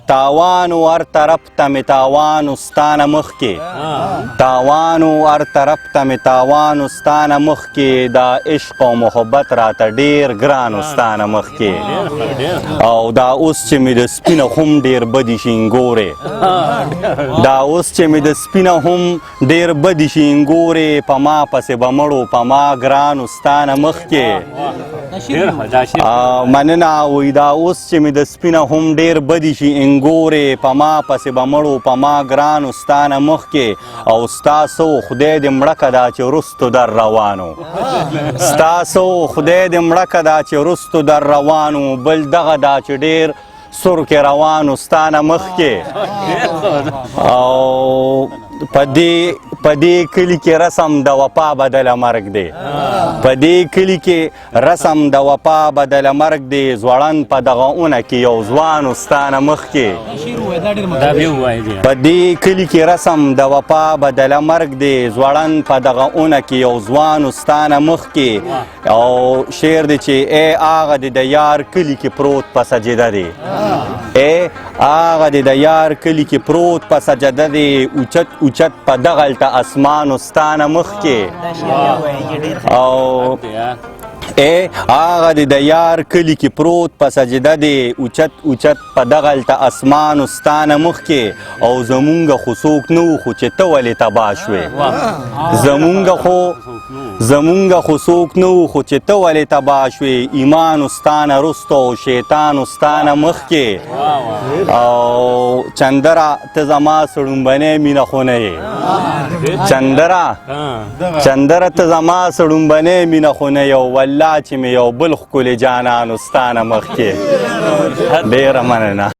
تاوان و هر طرف ته مې تاوان و ستا نه مخکې، تاوان و هر طرف ته مې تاوان و ستا نه مخکې، دا عشق او محبت راته ډیر ګران و ستا نه مخکې. او دا اوس چې مې د سپینه هم ډیر بدې شي انګورې، دا اوس چې مې د سپینه هم ډیر بدې شي انګورې، په ما پسې به مړو په ما ګران و ستا نه مخکې. مننه. وایي دا اوس چې مې د سپینه هم ډیر بدې شي انګورې، په ما پسې به مړو په ما ګران و ستا نه مخکې. او ستاسو خدای دې مړه که دا چې وروستو در روانو، ستاسو خدای دې مړه که دا چې وروستو در روانو، بل دغه دا چې ډیر سر کې روانو ستا نه مخکې. او په دې کلي کې رسم د وفا بدله مرګ دی، په دې کلي کې رسم د وفا بدله مرګ دی، ځوړند په دغه اونه کې یو ځوان و ستا نه مخکې. په دې کلي کې رسم د وفا بدله مرګ دی، ځوړند په دغه اونه کې یو ځوان و ستا نه مخکې. او شعر دی چې ای هغه دی د یار کلي کې پروت په سجده دی، ای هغه دی د یار کلي کې پروت په سجده دی، اوچت اوچت په دغلته اسمان و ستا نه مخکې. او ای هغه دی د یار کلي کې پروت په سجده دی، اوچت اوچت په دغلته اسمان و ستا نه مخکې. او زمونږ خو څوک نه و خو چې ته ولې تباه شوې، زمونږ خو څوک نه و خو چې ته ولې تباه شوې، ایمان و ستا نه وروسته او شیطان و ستا نه مخکې. او چندره ته زما سړومبنۍ مینه خو نه یې، چندره چندره ته زما سړومبنۍ مینه خو نه یې، او والله چې مې یو بل ښکلي جانان و ستا نه مخکې. ډېره مننه.